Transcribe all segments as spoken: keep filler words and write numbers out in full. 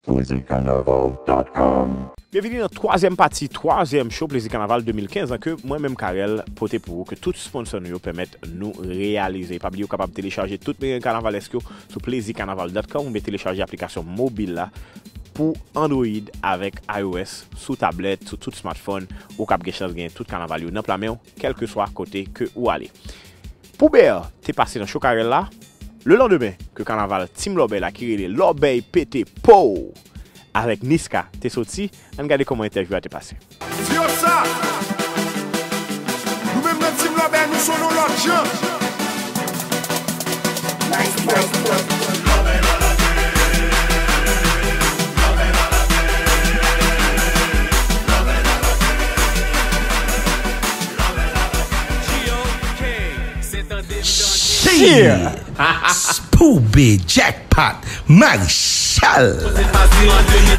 Plezi Kanaval dot com. Byenvini nan twazyèm pati, twazyèm show Plezi Kanaval de mil kenz an ke mwen menm Carel pote pou ou, ke tout sponsò nou yo pèmèt nou reyalize. Pa bliye ou kapab telechaje tout mereng kanavalèsk yo sou plezi kanaval dot com oubyen telechaje aplikasyon mobil la pou Android avèk iOS sou tablèt, sou tout smartphone, ou kab gen chans gen tout kanaval yo nan pla men w, kèlkeswa kote ke ou ale. Pou Bèr te pase nan show Carel la, lelandemen ke kanaval Team Lòbèy la ki rele Lòbèy Pete Pow avèk Niska te soti, ann gade kòman entèvyou a te pase. Di yo sa! Nou menm nan Team Lòbèy, nou se yon lòt jan! Shit! Spooby Jackpot Marechal.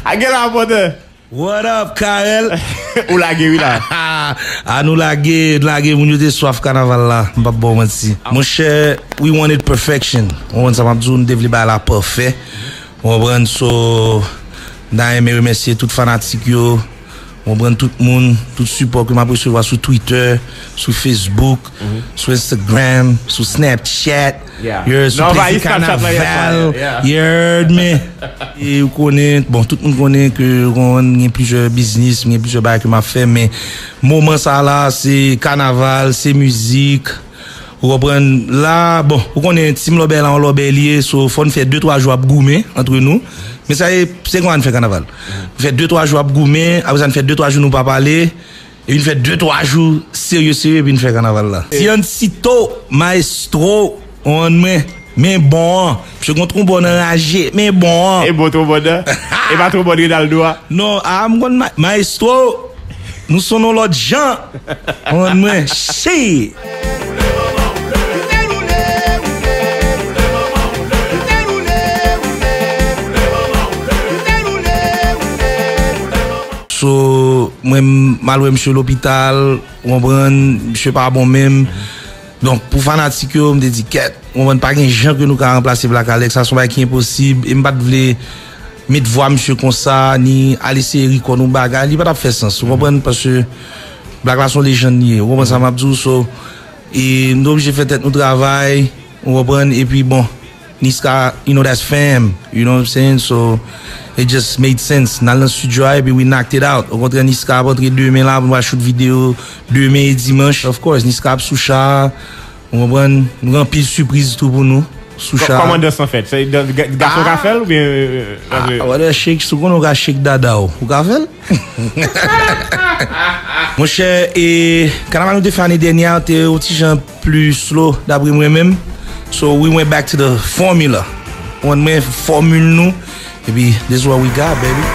A gen la, brother. What up, Carel? Ou lage wi la. A nou lage, lage, moun yo te swaf kanaval la. M p ap ba w manti. Monchè, we wanted perfection. Ou konprann sa m ap di w, nou te vle bagay la pafè. Ou konprann, so, m ta renmen remèsye tout fanatik yo. Ou konprann, tout moun, tout sipò ke m ap resevwa sou Twitter, sou Facebook, sou Instagram, sou Snapchat. Yeah. You heard, sou Plezi Kanaval. You heard me. E ou konnen, bon, tout moun konnen ke ou konprann, gen plizyè biznis, gen plizyè bagay ke m ap fè, men moman sa la, se kanaval, se mizik. Ou konprann? La, bon, ou konnen Team Lòbèy la, yon lòbèy li ye, so fò n fè de twa jou ap goumen antre nou. Men sa ye, se konsa n fè kanaval. N fè de twa jou ap goumen, apre sa n fè de twa jou nou pa pale. Epi n fè de twa jou serye serye, epi n fè kanaval la. Tiancito, maestro, on mwen, men bon an. Misye gon twonbòn anraje, men bon an. E bon twonbòn nan? E pa twonbòn Rinaldo a? Non, a m konn ma-, maestro, nou se yon lòt jan. On mwen, shit. So, mwen, m al wè misye lopital, ou konprann, misye pa bon menm. Donk, pou fanatik yo, m te di, kèt, ou konprann, pa gen jan ke nou ka ranplase Black Alex, sa se yon bagay ki enposib, e m pa t vle met vwa misye konsa, ni al eseye rikò nou bagay, li pa t ap fè sans, ou konprann, paske Black la se yon lejann li ye, ou konprann sa m ap di w, so, e nou te oblije fè tèt nou travay, ou konprann, epi bon, Niska, you know, that's fam, you know what I'm saying? So, it just made sense. N al nan studio a, epi we knocked it out. Okontrè, Niska ap antre demen la, pou nou al shoot videyo demen e dimanch. Of course, Niska ap sou cha, ou konprann? Nou gen anpil sipriz tou pou nou, sou cha. Kòman dans lan fèt? Se gason ka fè l oubyen? Ah, what the shake, si w konnen w ka shake dada w, ou ka fè l? Monchè, e, kanaval nou te fè ane dènyè a te yon ti jan pli slow, dapre mwen menm. So, we went back to the formula. Ou konprann, fòmil nou. Epi, this is what we got, baby.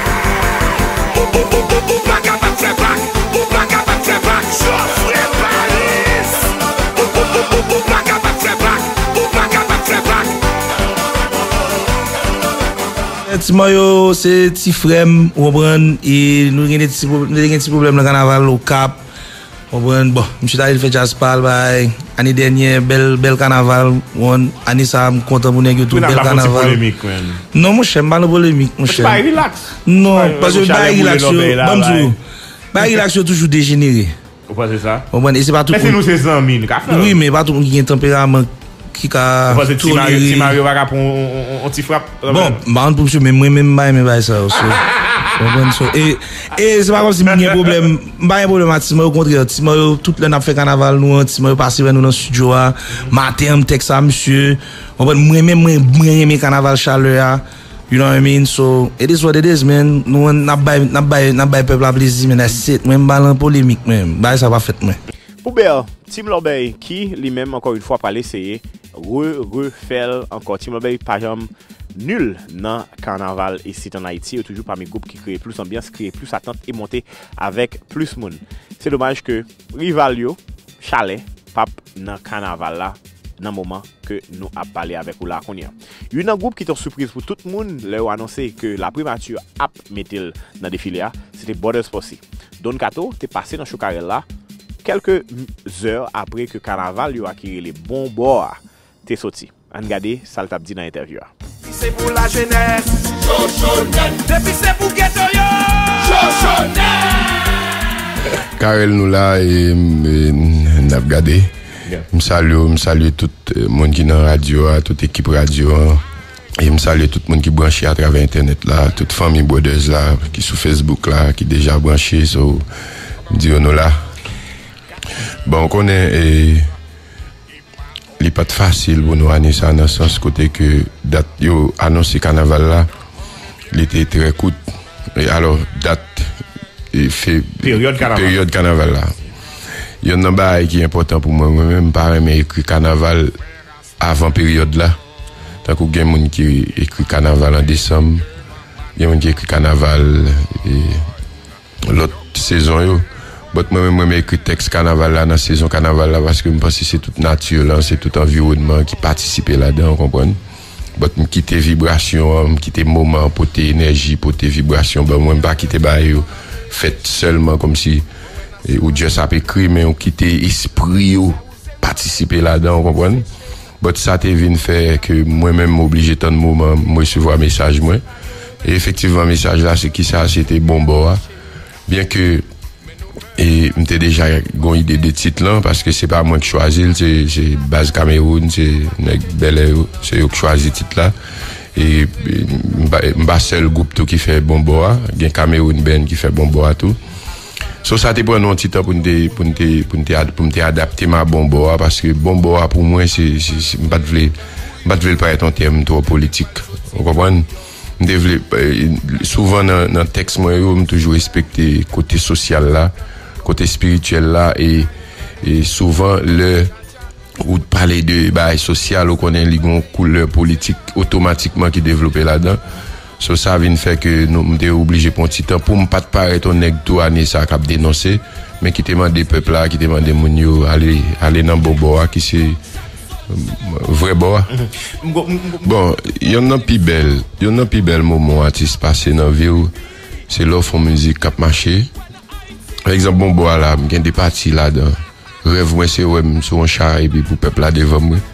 Ti Mayo, se ti frè m, ou konprann, e nou te gen de ti pwob-, nou te gen ti pwoblèm nan kanaval Okap, ou konprann, bon, misye t ale fè djaz pa l, bay, ane dènyè, bèl, bèl kanaval, ou konprann, ane sa a, m kontan pou nèg yo tou, bèl kanaval. Non, monchè, m pa nan polemik, monchè. Non, paske bay rilaks yo, ban m di w, bay rilaks yo toujou dejenere. Ou panse sa? Ou konprann? E se pa tout moun. Men si nou se zanmi, nou ka fè l. Wi, men pa tout moun ki gen tanperaman ki ka tolere. Ou panse Ti Mario, Ti Mario pa ka pran yon, yon, yon, yon ti frap? Bon, m pa konn pou misye, men mwen menm m pa renmen bagay sa yo, so. Ou konprann? So, e, e se pa kòmsi m gen pwoblèm, m pa gen pwoblèm ak Ti Mario, okontrè, Ti Mario, tout lè n ap fè kanaval nou an, Ti Mario pase wè nou nan estidyo a, maten an, m tèks a misye, ou konprann? Mwen menm, mwen, mwen renmen kanaval Chalè a. You know what I mean? So, it is what it is, man. Nou, n ap bay, n ap bay, n ap bay pèp la plezi, man. That's it. Mwen, m pa nan polemik, man. Bagay sa pa fèt mwen. Pou Bèr, Team Lòbèy ki, li menm, ankò yon fwa, pral eseye re, refè l ankò. Team Lòbèy pa janm nil nan kanaval isit ann Ayiti. Yo toujou pami gwoup ki kreye plis anbyans, kreye plis atant e monte avèk plis moun. Se domaj ke rival yo, Chalè, p ap nan kanaval la nan moman ke nou ap pale avèk ou la kounye a. Youn nan gwoup ki te yon sipriz pou tout moun lè yo anonse ke la primati ap mete l nan defile a, se te Brothers Posse. Don Kato te pase nan show Carel la kèlke m-, zè apre ke kanaval yo a ki rele Bon Bò a te soti. Ann gade sa l t ap di nan entèvyou a. Si se pou lajenès, Depi se pou geto yo. Karèl nou la e, e n ap gade. M salye w, m salye tout, e, moun ki nan radyo a, tout ekip radyo an. E m salye tout moun ki branche atravè entènèt la, tout fanmi Brothers la ki sou Facebook la, ki deja branche. So, m di yo nou la. Bon, ou konnen, e, li pa t fasil pou nou ane sa nan sans kote ke dat yo anonse kanaval la, li te trè kout. E alò, dat, e, fe-, peryòd kanaval. Peryòd kanaval la. Yonn nan bagay ki enpòtan pou mwen, mwen menm, m pa renmen ekri kanaval avan peryòd la. Tankou gen moun ki ekri kanaval an desanm, gen moun ki ekri kanaval, e, lòt sezon yo. But mwen menm, mwen ekri tèks kanaval la nan sezon kanaval la, paske m panse se tout nati lan, se tout anviwònman ki patisipe ladan, ou konprann? But m kite vibrasyon an, m kite moman an pote enèji, pote vibrasyon ban mwen, m pa kite bagay yo fèt sèlman kòmsi, e, ou just ap ekri, men ou kite espri yo patisipe ladan, ou konprann? But sa te vin fè ke mwen menm m oblije tann moman m resevwa mesaj mwen. E efektivman, mesaj la se kisa? Se te Bon Bò a. Byen ke, e, m te deja gon ide de tit lan, paske se pa mwen k chwazi l, se, se baz Kamewoun, se nèg Bèlè yo, se yo k chwazi tit la. E, e, m pa, m pa sèl gwoup tou ki fè Bon Bò a, gen Kamewoun Band ki fè Bon Bò a tou. So, sa te pran nou yon ti tan pou n te, pou n te, pou n te ad-, pou m te adapte m a Bon Bò a, paske Bon Bò a pou mwen, se, se, se, m pa t vle, m pa t vle l parèt yon tèm twò politik. Ou konprann? M te vle, e, souvan nan, nan tèks mwen yo, m toujou respekte kote sosyal la, kote espirityèl la, e, e souvan lè ou pale de bagay sosyal, ou konnen li gon koulè politik otomatikman ki devlope ladan. So, sa vin fè ke nou, m te oblije pran ti tan pou m pa t parèt yon nèg tou ane sa k ap denonse, men ki te mande pèp la, ki te mande moun yo ale, ale nan bon bò a, ki se, mm, vrè bò a. Mhm. M go-, m, m, Bon, yonn nan pi bèl, yonn nan pi bèl moman yon atis pase nan vi w, se lè w fè yon mizik k ap mache. Pa egzanp, bon bò a la, m gen de pati ladan. Rèv mwen se wè m sou yon cha epi pou pèp la devan mwen.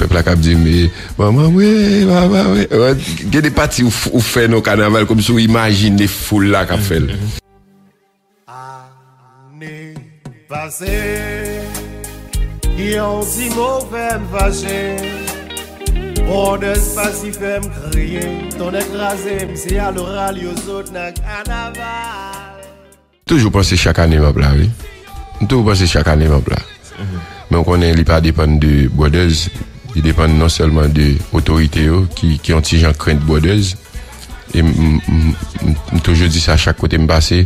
Pèp la k ap di m, e, manman mwen, manman mwen. Gen de pati ou, f-, ou fè nan kanaval kòmsi ou imajine foul la k ap fè l. Ane pase, yon ti mo fè m fache. Brothers pati fè m kriye. Tonnè kraze m, se aloral yo sot nan kanaval. Toujou panse chak ane m ap la, wi. M toujou panse chak ane m ap la. Mhm. Men w konnen li pa depann de Brothers, li depann non sèlman de otorite yo ki, ki yon ti jan krent Brothers. E m, m, m, m, m toujou di sa chak kote m pase.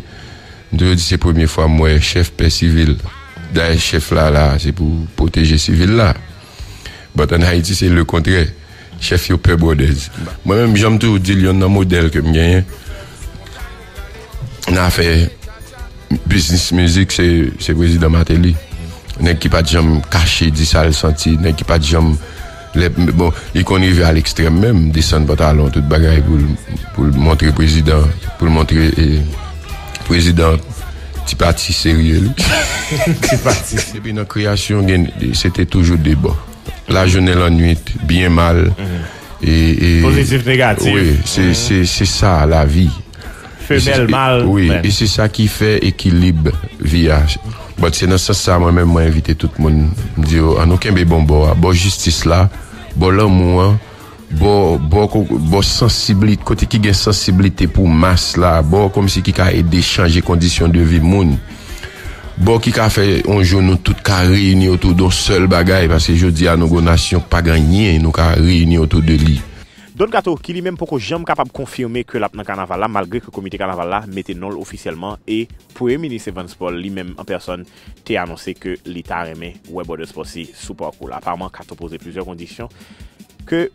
M toujou di se premye fwa m wè chèf pè sivil. Dayè chèf la la, se pou pwoteje sivil la. But an Ayiti, se le kontrè. Chèf yo pè Brothers. Mwen menm, jan m toujou di l, yonn nan modèl ke m genyen nan afè biznis mizik, se, se prezidan Martelly. Nèg ki pa t janm kache di sa l santi, nèg ki pa t janm, lè, bon, li konn rive a lekstrèm menm, desann pantalon, tout bagay pou l, pou l montre prezidan, pou l montre, e, prezidan ti pati serye li. Ti pati. Depi nan kreyasyon, gen, se te toujou de bò. Lajounen, lannwit, byen, mal. Mhm. E, e, pozitif, negatif. Wi, se, mhm, se, se sa, lavi. Femèl, mal, wi, men. E se sa ki fè ekilib vi a. But se nan sans sa, mwen menm, mwen envite tout moun, m di yo, ann nou kenbe bon bò a, bò jistis la, bò lanmou an, bò, bò ko-, bò sansiblit-, kote ki gen sansiblite pou mas la, bò kòmsi ki ka ede chanje kondisyon de vi moun. Bò ki ka fè yon jou nou tout ka reyini otou de yon sèl bagay, paske jodi a nou gon nasyon k pa gen anyen, nou ka reyini otou de li. Don Kato, ki li menm poko janm kapab konfime ke l ap nan kanaval la, malgre ke komite kanaval la mete non l ofisyèlman, e Premye Minis Evans Paul, li menm an pèsòn, te anonse ke li ta renmen wè Brothers Posse sou pakou la. Aparman, Kato poze plizyè kondisyon ke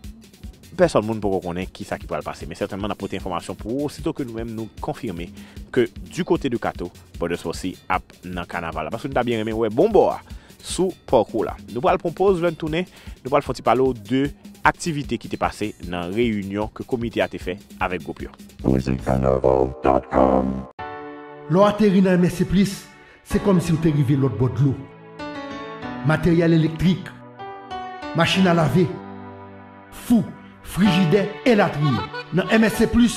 pèsòn moun poko konnen kisa ki pral pase. Men sètènman, n ap pote enfòmasyon pou ou, osito ke nou menm nou konfime ke du kote de Kato, Brothers Posse ap nan kanaval la. Paske nou ta byen renmen wè bon bò a sou pakou la. Nou pral pran poz, lè n tounen, nou pral fè yon ti pale w de aktivite ki te pase nan reyinyon ke komite a te fè avèk gwoup yo. Music Carnival dot com. Lè w ateri nan M S C Plus, se kòmsi w te rive lòt bò dlo. Materyèl elektrik, machin a lave, fou, frijidè, elatriye. Nan M S C Plus,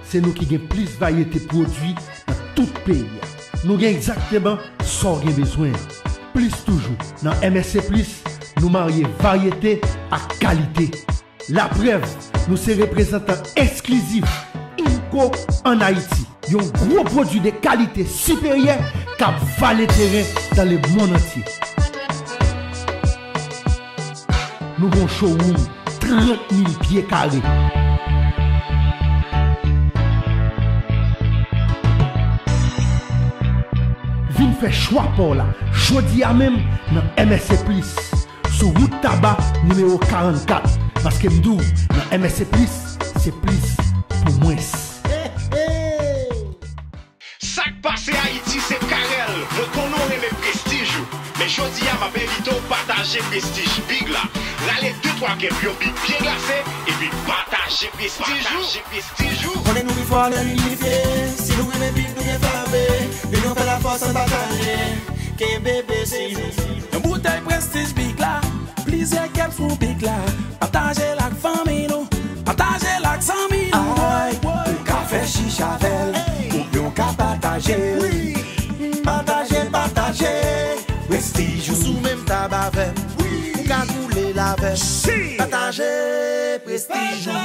se nou ki gen plis varyete pwodui nan tout peyi a. Nou gen egzakteman sa w gen bezwen an. Plis toujou, nan M S C Plus, nou marye varyete ak kalite. Laprèv, nou se reprezantan esklizif Inco ann Ayiti, yon gwo pwodui de kalite siperyè k ap vale teren dans le monde entier. Nou gen yon showroom trant mil pye kare. Vin fè chwa pa w la, jodi a menm, nan M S C Plus, sou wout Taba, nimewo karannkat. Paske m di w, nan M S C Plus, se plis pou mwens. Sa k pase Ayiti, se Carel. Mwen konnen w renmen prestij ou. Men jodi a, m ap envite w pataje prestij Big la. Rale de twa kèp yon Big byen glase, epi pataje prestij ou. Pataje prestij ou. Konnen nou pi fò lè nou inifye. Si nou renmen Big, nou gen frape. Linyon fè lafòs, ann pataje. Kenbe prestij nou. Yon boutèy prestij Big la. Plizyè kèp sou Big la. Pataje l ak fanmi nou. Pataje l ak zanmi nou. Ay, ou ka fè chich avè l. Oubyen w ka pataje l. Pataje, pataje. Prestij ou. Sou menm tab avè m. Ou ka koule l avè m. Pataje prestij ou.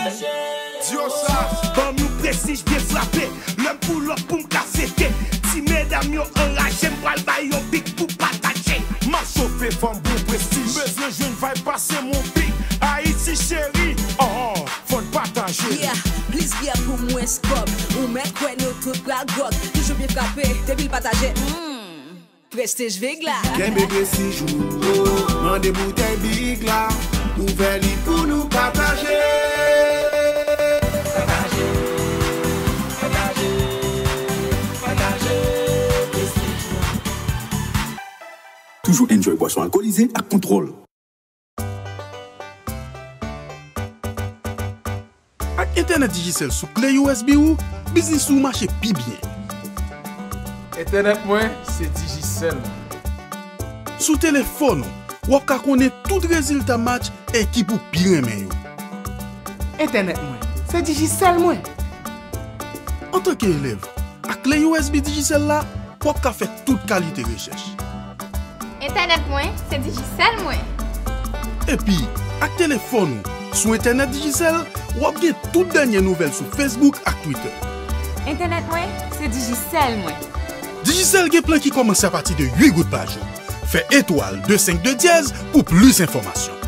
Di yo sa, ban m yon prestij byen frape. Lè m pull up pou m ka fete. Ti medam yo anraje, m pral bay yon Big pou pataje. M ap chofe fanm pou prestij. M bezwen jwenn vibe, pase m yon Big. Ayiti cheri, oh, fò n pataje. Yeah, plis byè pou mwens kòb. Ou mèt kwè nou tout pral gwòg. Toujou byen frape, depi l pataje. Mm. Prestij Big la. Kenbe prestij ou. Mande boutèy Big la. Ouvè li pou nou pataje. Pataje. Pataje. Pataje. Prestij ou. Toujou enjoy bwason alkolize ak kontwòl. Ak entènèt Digicel sou kle U S B ou, biznis ou mache pi byen. Entènèt mwen, se Digicel mwen. Sou telefòn ou, w ap ka konnen tout rezilta match ekip ou pi renmen yo. Entènèt mwen, se Digicel mwen. Antanke elèv, ak kle U S B Digicel la, w ap ka fè tout kalite rechèch. Entènèt mwen, se Digicel mwen. Epi, ak telefòn ou, sou entènèt Digicel, w ap gen tout dènye nouvèl sou Facebook ak Twitter. Entènèt mwen, se Digicel mwen. Digicel gen plan ki kòmanse apati de uit goud pa jou. Fè etwal de senk de dyèz pou plis enfòmasyon.